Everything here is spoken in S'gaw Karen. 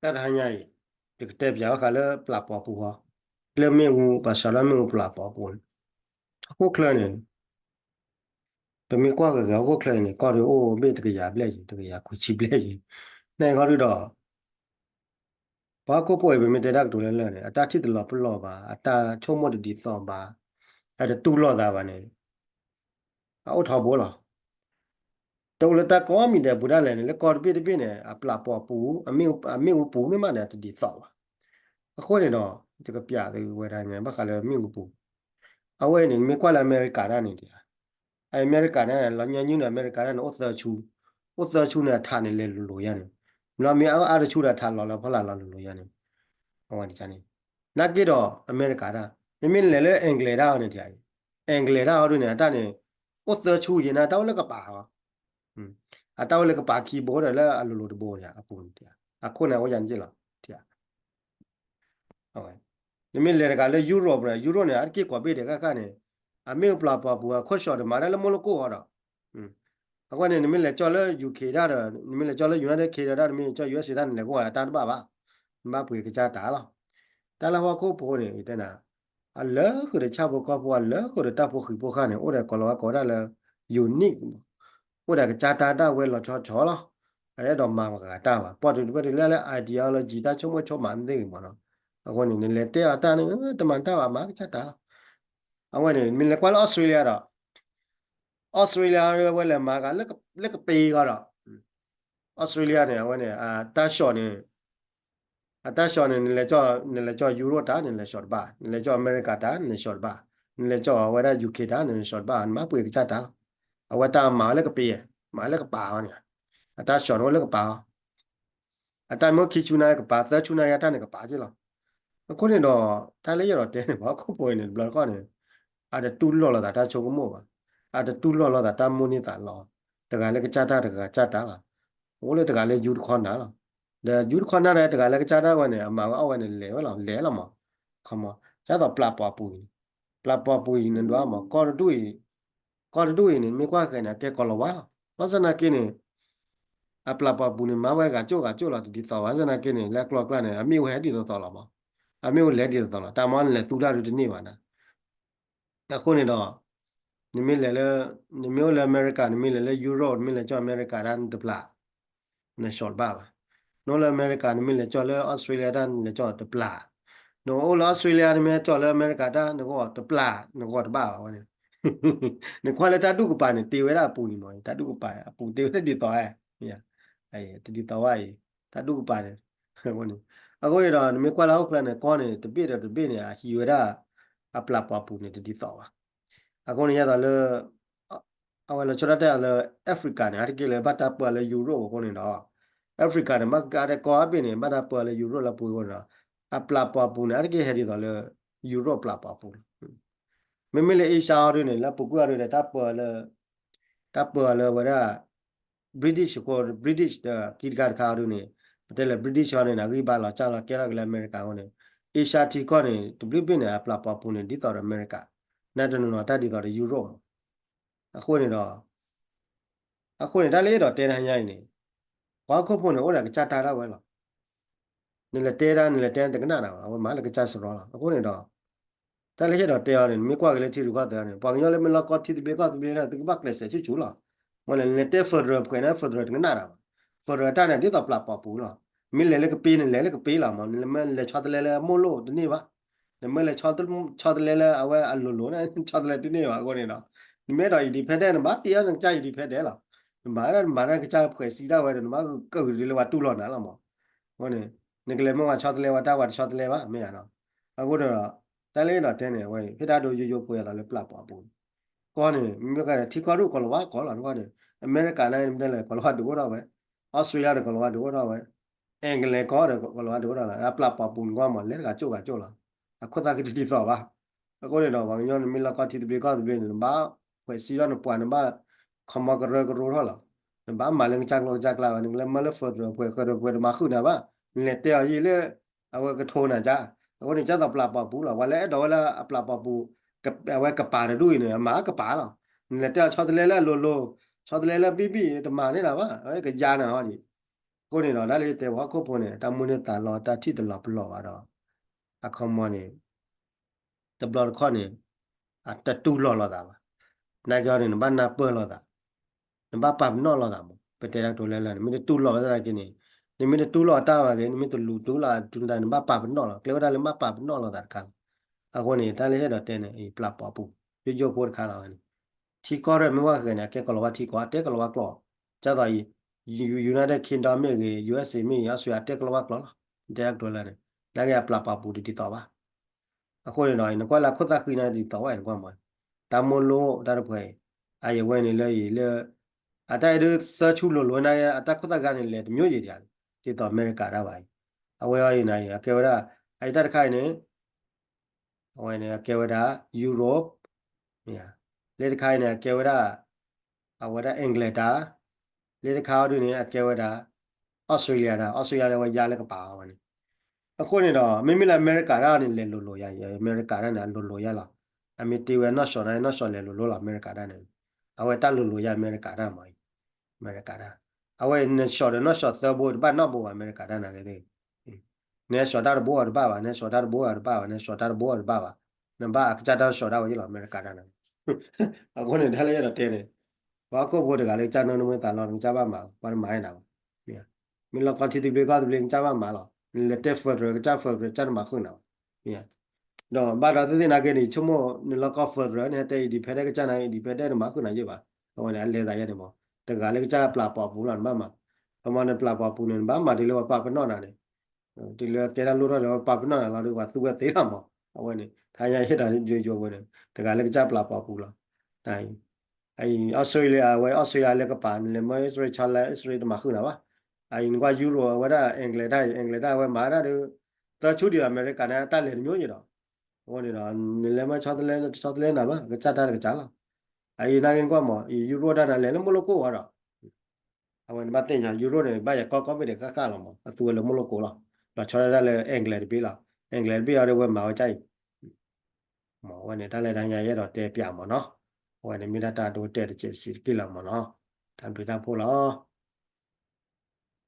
တၢ်တဟါညါအံၤ ယကတဲပၠးဘၣ်ဃးလၢပျၢ်ပိာ်ပူၤဃီ, လၢမ့ၣ်အူ ဘၣ်ဆၣ်ဒီးမ့ၣ်အူပျၢ်ပိာ်ပူၤန့ၣ်, ဟီၣ်ခိၣ်ချၢန့ၣ် ပမ့ၢ်ကွၢ်က့ၤဟီၣ်ခိၣ်ချၢအံၤန့ၣ် ကီၢ်ဒုးအိၣ်ဘ့ၣ်တကယၤဘျဲၣ်ယံၤ တကယၤခွံဆံဘျဲၣ်ယံၤ, န့ၣ်ခီဒုဒီး ပှၤဟီၣ်ခိၣ်ဖိအံၤ ပမ့ၢ်တဲတၢ်ကတိၤလၢလၢာ်န့ၣ် အတၢ်ထံၣ်တလီၤပလိာ်ဘၣ်, အတၢ်ဆိကမိၣ်တဒ်သိးဘၣ်, အတတူၢ်လိာ်သးဘၣ်န့ၣ် အအိၣ်ထီဘိလီၤ. တအိၣ်လၢတၢ်ကိးမံၤဒဲးပူၤဒၣ်လဲာ်န့ၣ် လၢကီၢ်တဘ့ၣ်တဘ့ၣ်န့ၣ် အပျၢ်ပိာ်ပူၤ အမ့ၣ်အူပူၤမ့ၢ်မးဒီး တဒ်သိးဘၣ်. အဃိန့ၣ်ဒီး ယကပၠးသုဝဲဒၣ်ညါ ဘၣ်ဃးလၢမ့ၣ်အူပူၤ, အဝဲအံၤန့ၣ် မ့ၢ်ကွၢ်လၢအမဲရကၤဒၣ်န့ၣ် အမဲရကၤန့ၣ် လီၤညီနုၢ်န့ၣ် အမဲရကၤဒၣ်န့ၣ် အိၣ်သၢဆူ, အိၣ်သၢဆူန့ၣ် အထးန့ၣ်လဲၤလိၤလိၤယါန့ၣ်, မ့ၢ်အအါတဆူဒီး အထးလီၤလၢဖီလာ်လီၤလိၤလိၤယါန့ၣ်, အဝဲန့ၣ်န့ၣ် နာ်က့ဒီးအမဲရကၤဒၣ် မ့မ့ၢ်လဲၤလၢ England ဒၣ်အီၤန့ၣ် England ဒၣ်အီၤဒုန့ၣ် အတၢ်န့ၣ် အိၣ်သၢဆူယဲၢ်န့ၣ် အတၢ်အိၣ်လၢကပၤအီၤ, အတၢ်အိၣ်လၢကပၤခံဘိဒီးလၢအလိၤလိၤတဘိန့ၣ် အပူၤန့ၣ် အခိၣ်န့ၣ်အိၣ်ယါန့ၣ်က့လီၤ. နမ့ၢ်လဲၤတကးလၢ Europe န့ၣ် Europe န့ၣ် အတက့ၢ်ကွီၢ်ဘ့ၣ်ဒဲးဃၣ်ဃၣ်န့ၣ် အမ့ၣ်အူပျၢ်ပိာ်ပူၤအခိၣ်ဆှီးန့ၣ် မၤတၢ်လၢမိၢ်လိၣ်ကိၢ်အီၤဒီး အဃိန့ၣ် နမ့ၢ်လဲၤကၠီၣ်လၢ UK တၢ်ဒီး နမ့ၢ်လဲၤကၠီၣ်လၢ United Kingdom တၢ် နမ့ၢ်ကၠီၣ် USA တၢ် နလဲၤကအိၣ်အတၢ်တဘၣ်ဘၣ်, နဘၣ်ပှ့ၤကစၢ်တၢ်လီၤ. တၢ်လၢဟီၣ်ခိၣ်ဖိန့ၣ် ယတဲနၤ အလၢဃုာ်ဒီးဆၣ်ဖိကီၢ်ဖိ အလၢဃုာ်ဒီးတၢ်ဖိဃံးဖိဃၣ်န့ၣ် အိၣ်ဒီးကိးလီၤဝဲကိးဒၣ်လၢ unique အိၣ်ဒီးကစၢ်တၢ်ဒၣ်ဝဲလီၤဆီဆီလီၤ. အအဲၣ်ဒိးမၤမၤဂၤတၢ်ဘၣ် ပီၢ်တုၤတဖၣ်တုၤလၢလၢ ideology တၢ်ဆိကမိၣ်ဆိကမးမ့ၢ်သ့ဂ့ၤမးနီၤ. အဃိန့ၣ် နလဲၤတဲအီၤတၢ်န့ၣ် တမၤတၢ်ဘၣ် မၤကစၢ်တၢ်လီၤ. အဝဲန့ၣ် မ့ၢ်လဲၤကွၢ်လၢ Australia ဒီး Australia ဝဲလဲၤမၤဂၤလၢကပ့ၤဂီၤဒီး Australia န့ၣ် အဝဲန့ၣ် အတၢ်ဆှီၣ်န့ၣ် အတၢ်ဆှီၣ်န့ၣ် နလဲၤကၠီၣ် နလဲၤကၠီၣ် Europe တၢ် နလဲၤဆှီၣ်တဘၣ်, နလဲၤကၠီၣ် America တၢ် နလဲၤဆှီၣ်တဘၣ်, နလဲၤကၠီၣ်ဝဲဒၣ် UK တၢ် နလဲၤဆှီၣ်တဘၣ်, နဘၣ်ပှ့ၤကစၢ်တၢ်လီၤ. အဝဲတၢ်မၤဝဲလၢကပ့ၤ, မၤလၢကပၤအီၤန့ၣ်, အတၢ်ဆှီၣ်န့ၣ်အိၣ်လၢကပၤအီၤ, အတၢ်မ့ၢ်ခံဆူနၤကပၤ သၢဆူနၤယါတၢ်န့ၣ်ကပၤက့လီၤ. အဃိန့ၣ်ဒီး တၢ်လၢယအဲၣ်ဒိးတဲန့ၣ် ပှၤဟီၣ်ခိၣ်ဖိအံၤန့ၣ် တဘျီတခီၣ်န့ၣ် အတတူၢ်လိာ်လိာ်သးတၢ်ဆိကမိၣ်ဘၣ်, အတတူၢ်လိာ်လိာ်သးတၢ်မိၣ်န့ၢ်သးလီၤ, တဂၤလၢကစၢ်တၢ် တဂၤကစၢ်တၢ်လီၤ. အိၣ်လၢတဂၤလၢယူတခီနၤလီၤ. ဒီးယူတခီနၤဒီး တဂၤလၢကစၢ်တၢ်ဝဲန့ၣ် အမၤဝဲအီၣ်ဝဲန့ၣ် လဲၤဝဲလီၤ လဲၤလီၤမး, ခီမး, ဒ်သိးပျၢ်ပိာ်ပူၤအံၤ, ပျၢ်ပိာ်ပူၤအံၤန့ၣ်ဒွးမး ကီၢ်တဒူၣ်အံၤ, ကီၢ်တဒူၣ်အံၤန့ၣ် မ့ၢ်ကွၢ်ဃဲၤန့ၣ် အကဲကိးလီၤဝါလီၤ. ဘၣ်ဆၣ်သနာ်က့န့ၣ် အပျၢ်ပိာ်ပူၤန့ၣ် မၤဝဲဂၤကၠိၣ်ဂၤကၠိၣ်လီၤ တဒ်သိးဘၣ်. ဘၣ်ဆၣ်သနာ်က့န့ၣ် လၢအကျိၤအကျဲန့ၣ် အမ့ၣ်အူဟဲဒ်သိးသိးလီၤမး, အမ့ၣ်အူလဲၤဒ်သိးသိးလီၤ. တၢ်မၤနလဲၤသူတၢ်ဒုတန့ၢ်ဘၣ်နၤ အဃိန့ၣ်ဒီး နမ့ၢ်လဲၤလၢ နမ့ၢ်အိၣ်လၢအမဲရကၤ နမ့ၢ်လဲၤလၢ Europe နမ့ၢ်လဲၤကၠီၣ်အမဲရကၤတၢ် နတပျၢ်, နဆှီၣ်တဘၣ်ဘၣ်. နအိၣ်လၢအမဲရကၤ နမ့ၢ်လဲၤကၠီၣ်လၢ Australia တၢ် နလဲၤကၠီၣ်တပျၢ်, နအိၣ်လၢ Australia နမ့ၢ်ကၠီၣ်လၢအမဲရကၤတၢ် နဂီၢ်တပျၢ် နဂီၢ်တဘၣ်ဘၣ်ဝဲန့ၣ် နကွၢ်လၢတၢ်ဒူၣ်ကပၤန့ၣ် တ့ဝဲဒၣ်အပူၤန့ၣ်မး တၢ်ဒူၣ်ကပၤ အပူၤတ့ဝဲဒၣ်ဒ်သိးဝဲ, တဒ်သိးဝဲအံၤ တၢ်ဒူၣ်ကပၤန့ၣ် အဃိန့ၣ် အဃိန့ၣ်ဒီး နမ့ၢ်ကွၢ်လၢဟီၣ်ခိၣ်ချၢန့ၣ် ကီၢ်န့ၣ် တဘ့ၣ်ဒီးတဘ့ၣ်န့ၣ် အဟံးဝဲဒၣ် အပျၢ်ပိာ်ပူၤန့ၣ် တဒ်သိးဘၣ်. အဃိန့ၣ် ယသးလၢ အဝဲလီၤဆီဒၣ်တၢ်လၢ Africa န့ၣ် အါတက့ၢ်လၢဘၣ်တၢ်ပၢလၢ Europe အဃိန့ၣ်ဒီး Africa န့ၣ် ဘၣ်ကါဒဲးကီၢ်အါဘ့ၣ်န့ၣ် ဘၣ်တၢ်ပၢလၢ Europe လၢပူၤအဃိန့ၣ်ဒီး အပျၢ်ပိာ်ပူၤန့ၣ် အါတက့ၢ်ဟဲဒ်သိးလၢ Europe ပျၢ်ပိာ်ပူၤလီၤ. မ့မ့ၢ်လၢ Asia အီၤဒုန့ၣ် လၢပူၤကွံာ်အီၤဒုဒီး တၢ်ပၢလၢ တၢ်ပၢလၢဝဲဒၣ် British အဃိ British ဒီးကံတခါတခါအီၤဒုန့ၣ် ပတဲလၢ British အီၤန့ၣ် အဂံၢ်ဘါလီၤစၢ်လီၤကဲထီၣ်က့ၤလၢအမဲရကၤအဃိန့ၣ် Asia ထံကီၢ်န့ၣ် တဘျုးဘ့ၣ်န့ၣ် အပျၢ်ပိာ်ပူၤန့ၣ် ဒ်သိးဒီးအမဲရကၤ နတနီၤနီၤတၢ်ဒ်သိးဒီး Europe မး အဃိန့ၣ်ဒီး အဃိန့ၣ် တၢ်လၢအဲၣ်ဒိးတဲနၤညါအံၤန့ၣ် ပှၤဟီၣ်ခိၣ်ဖိန့ၣ် အိၣ်ဒီးကစၢ်တၢ်ဒၣ်ဝဲလီၤ. နလဲၤတဲတၢ် နလဲၤတဲတကနၣ်ဒၣ်ဘၣ် အဝဲမၤလၢကစၢ်စရီလီၤ. အဃိန့ၣ်ဒီး တၢ်လၢအဲၣ်ဒိးတဲအီၤန့ၣ် နမ့ၢ်ကွၢ်က့ၤလၢထံရူၢ်ကီၢ်သဲးန့ၣ် ပှၤကညီလၢမ့ၢ်လီၢ်ကီၢ်ထံသဘျ့ကီၢ်သဘျ့လၢ သုကဘၣ်ကျဲးစၢးဆူၣ်ဆူၣ်လီၤ. မ့ၢ်လဲၣ် နလဲၤတဲ federal ပှဲၤန့ၣ် federal တကနၣ်ဒၣ်ဘၣ်. federal တၢ်န့ၣ် ဒ်သိးပျၢ်ပိာ်ပူၤလီၤ. မ့ၢ်လဲၤလၢကပ့ၤန့ၣ် လဲၤလၢကပ့ၤလီၤမး နမ့ၢ်လဲၤဆီတလဲလၢအမိၢ်လိၣ်တန့ၢ်ဘၣ် နမ့ၢ်လဲၤဆီတလဲလၢအဝဲအလိၤလိၤန့ၣ် ဆီတလဲတန့ၢ်ဘၣ်အဃိန့ၣ်ဒီး နမ့ၢ်အဲၣ်ဒိး independent နဘၣ်တ့အီၤနကစၢ် independent လီၤ. နဘၣ်ဒၣ်နဘၣ်ဒၣ်ကစၢ်ဖှဲးစံးဒၣ်ဝဲဒီး နဘၣ်ကဂ့ၤဒ်လၢပှၤတူၢ်လိာ်နၤလီၤမး. အဃိန့ၣ် နကလဲၤမ့ၢ်ဝဲဆီတလဲဝဲတၢ် ပှၤတဆီတလဲဘၣ် မ့ၢ်ယါနီၤ. အဃိန့ၣ်ဒီး တၢ်လၢအဲၣ်ဒိးတဲန့ၣ် အဝဲ ဖဲတၢ်ဒိယိယိပှဲၤအသးလၢပျၢ်ပိာ်အပူၤန့ၣ် ကီၢ်န့ၣ် မ့ၢ်ကထံကီၢ်ဒိၣ်ကီၤလၤဝါကီလီၤ နကီၢ်န့ၣ် အမဲရကၤန့ၣ် မ့ၢ်တဲလဲၣ် ကီၤလၤဝါဒုးအိၣ်ထီၣ်ဝဲ Australia ဒီးကီၤလၤဝါဒုးအိၣ်ထီၣ်ဝဲ England ကီၢ်ဒီးကီၤလၤဝါဒုးအိၣ်ထီၣ်လီၤ အပျၢ်ပိာ်ပူၤန့ၣ်ကီၢ်မး လဲၤတဂၤကၠိၣ်ဂၤကၠိၣ်လီၤ အခိၣ်သၣ်ကတဒ်သိးဘၣ် အဃိန့ၣ်ဒီး ပှၤကညီနမ့ၢ်လီၢ်ကီၢ်ထံသဘျ့ကီၢ်သဘျ့န့ၣ် နဘၣ်ဖှဲးစံးထီၣ်နပှၤ နဘၣ် ခီမီကရၢကရိထီၣ်လီၤ နဘၣ်မၤလၢကစၢ်ကျိကစၢ်ကျါဘၣ် နကလဲၤမၤလၢ federal ပှဲၤ federal ပှဲၤတမၤဃုာ်နၤဘၣ် နလဲၤတဲအီၤယံာ်လၢ အဝဲကထိနၤကါ အဃိန့ၣ် ကၢ်သိးပျၢ်ပိာ်ပူၤလီၤ ပှၤလၢအဲၣ်ဒိးဝဲလၢအပျၢ်ပိာ်ပူၤ အဝဲကပၤတဒူၣ်အံၤန့ၣ် အမၤကပၤလီၤ နလဲၤတဲအီၤဆီတလဲလၢအလိၤလိၤ ဆီတလဲလၢဘံၣ်ဘံၣ် တမၤန့ၢ်နၤဘၣ် အဝဲကယါနၤဟီဒံး အဃိန့ၣ်ဒီး တၢ်လၢယတဲပှၤဟီၣ်ခိၣ်ဖိန့ၣ် တၢ်မိၣ်န့ၢ်သးလီ တၢ်ထံၣ်တလီၤပလီၢ်ဘၣ်ဒီး အခီမီန့ၣ် တဘျီတခီၣ်န့ၣ် အတတူၢ်လိာ်လိာ်သးဘၣ်. နာ်က့အီၤန့ၣ် နဘၣ်နၢ်ပၢၢ်လိာ်သး, နဘၣ်ပာ်ပနီၣ်လိာ်သးမး. ပတဲဒၣ်ကတိၤလၢလၢ နမ့ၢ်တတူၢ်လိာ်ဘၣ်သနာ်က့န့ၣ် နမ့ၢ်တတူၢ်လိာ်အတၢ်ဘၣ်ဂ့ၤ နမ့ၢ်တလူၤတူၢ်လိာ်အတူၢ်တၢ် နဘၣ်ပာ်ပနီၣ်လီၤ. ကျဲဝဲဒၣ်လၢဘၣ်ပာ်ပနီၣ်လိာ်သးတခါလီၤ. အဃိန့ၣ် တၢ်လၢယအဲၣ်ဒိးတဲန့ၣ် ပျၢ်ပိာ်ပူၤ ယိယိဖိတခါလီၤဝဲန့ၣ် ထံကီၢ်ရဲၣ်မ့ၢ်ဝဲဂ့ၤန့ၣ် အကဲကလီၤဝါထံကီၢ် အတဲကလီၤဝါကျိာ် ဒ်သိး United Kingdom မ့ၢ်ဂ့ၤ ယူအက်စ်အေ မ့ၢ်ဂ့ၤ အီစထြ့လယါ တဲကလီၤဝါကျိာ်လီၤ. တဲကတိၤလၢန့ၣ် နာ်က့အပျၢ်ပိာ်ပူၤတဒ်သိးဘၣ်. အဃိန့ၣ်ဒီး နကွၢ်လၢခိၣ်သၣ်ဃံန့ၣ်ဒ်သိးဝဲန့ၣ်ကွၢ်မး တၢ်မိၢ်လိတၢ်တဖှဲးအံၤ အယဝဲန့ၣ်လၢအံၤလၢ အတၢ်အဲၣ်ဒိးသၢဆူလိၤလိၤနာ်က့ အတၢ်ခိၣ်သၣ်ဂၤန့ၣ် လဲၤတမျိုးယံၤဒံး ဒ်သိးအမဲရကၤတၢ်ဘၣ်အံၤ အဝဲအံၤန့ၣ် အကဲဝဲဒၣ် အအံၤတၢ်တခါအံၤန့ၣ် အဝဲန့ၣ် အကဲဝဲဒၣ် Europe လၢတခါအံၤန့ၣ် အကဲဝဲဒၣ် အဝဲဒၣ် England တၢ် လၢတခါအံၤဒ်န့ၣ် အကဲဝဲဒၣ် Australia တၢ် Australia လၢအဝဲယါလၢကပၤအဝဲန့ၣ် အဃိန့ၣ်ဒီး မ့မ့ၢ်လၢအမဲရကၤတၢ်န့ၣ် လဲၤလိၤလိၤယါ အမဲရကၤတၢ်န့ၣ် အလိၤလိၤယါလီၤ. အမ့ၢ်တ့ဝဲနီၢ်စီၤန့ၣ် နီၢ်စီၤလဲၤလိၤလိၤလီၤ အမဲရကၤတၢ်န့ၣ် အဝဲတၢ်လိၤလိၤယါအမဲရကၤတၢ်မး အမဲရကၤတၢ် အဝဲနစီၤဒီးနီၢ်စီၤသၢဘိတဘၣ်နီတဘိဘၣ် အမဲရကၤတၢ်န့ၣ်ဂ့ၤ နစီၤတၢ်တဘိအီၤတဘၣ်ဘၣ် နစီၤတၢ်တဘိအီၤတဘၣ်ဘၣ် နစီၤတၢ်တဘိအီၤတဘၣ်ဘၣ် နဘၣ်အကစၢ်တၢ်စီၤဒၣ်ဝဲယ့ၣ်လီၤ အမဲရကၤတၢ်န့ၣ် အဃိန့ၣ် တၢ်လၢယအဲၣ်ဒိးတဲန့ၣ် ပှၤဟီၣ်ခိၣ်ဖိတဂၤလၢကစၢ်နီၢ်နီၢ်မ့ၢ်သးလီၤ နကစၢ်ဘၣ်မၤလီၤ ပှၤတမၤအဲၣ်နၤဘၣ် မ့ၢ်လီၤကီထံသဘျ့ကီၢ်သဘျ့ နကစၢ်ဘၣ်မၤလီၤ နလဲၤတဲ federal ကစၢ် federal ကစၢ်တမၤဃုာ်နၤဘၣ် ဒီးဘၣ်ဒီးသ့ၣ်သ့ၣ်နာ်က့န့ၣ် ဆိကမိၣ်နလီၤကီ federal န့ၣ် ဟဲတဲ independent ကစၢ်န့ၣ် independent တမၤဃုာ်နၤယ့ၣ်ဘၣ် အဝဲန့ၣ် အလဲၤသးယဲန့ၣ်မး တဂၤလၢကစၢ်ပျၢ်ပိာ်ပူၤလီၤ နဘၣ်မၤ ပမ့ၢ်နပျၢ်ပိာ်ပူၤန့ၣ် နဘၣ်မၤတုၤလၢပှၤပာ်ပနီၣ်နၤန့ၣ် တုၤလၢကဲတၢ်လိၣ်ထီၣ်ဒီးပှၤပာ်ပနီၣ်နၤလီၤဒီး ပှၤသူဝဲသ့လီၤမး အဝဲန့ၣ် တဟါညါဟ့ၣ်ဒီးယိယိဝဲန့ၣ် တဂၤလၢကစၢ်ပျၢ်ပိာ်ပူၤလီၤ အံၤ Australia အဝဲ Australia လၢကပၤ နလဲၤမၢ Israel ဆါလဲ Israel တမၤဃုာ်နၤဘၣ် အံၤနကွၢ် Europe အဝဲဒၣ် England တၢ်အံၤ England တၢ်အဝဲမၤဒၣ်ဒီး သၢဆူဒံး အမဲရကၤန့ၣ် အတၢ်လဲၤတမျိုးယ့ၣ်ဒီး အဃိန့ၣ်ဒီး နလဲၤမၢ ဆီတလဲ ဆီတလဲနၤဘၣ် ကစၢ်တၢ်တကစၢ်လီၤ အံၤနာ်က့နကွၢ်မး အံၤ Europe တၢ်န့ၣ် လဲၤလၢမိၢ်လိၣ်ကိၣ်ဝဲဒီး အဝဲန့ၣ်ဘၣ်သ့ၣ်ညါ Europe န့ၣ် ဘၣ်ယၤကီကီဘ့ၣ်ဒဲးဃၣ်ဃၣ်လီၤမး အသူဝဲလၢမိၢ်လိၣ်ကိၣ်လီၤ ဒီးဆီဒၣ်တၢ်လၢ England တဘ့ၣ်လီၤ England တဘ့ၣ်အီၤဒီးဝဲမၤဝဲကၢ်အံၤ မ့ၢ်ဝဲန့ၣ် တၢ်လၢတဟါညါယအဲၣ်ဒိးတဲပၠးမးနီၤ အဝဲန့ၣ်မ့ၢ်ဒၣ်တၢ်ဒိတဲာ်တစဲးတစဲးတက့ၢ်လီၤမးနီၤ တၢ်ဘျုးတၢ်ဖှိၣ်လီၤ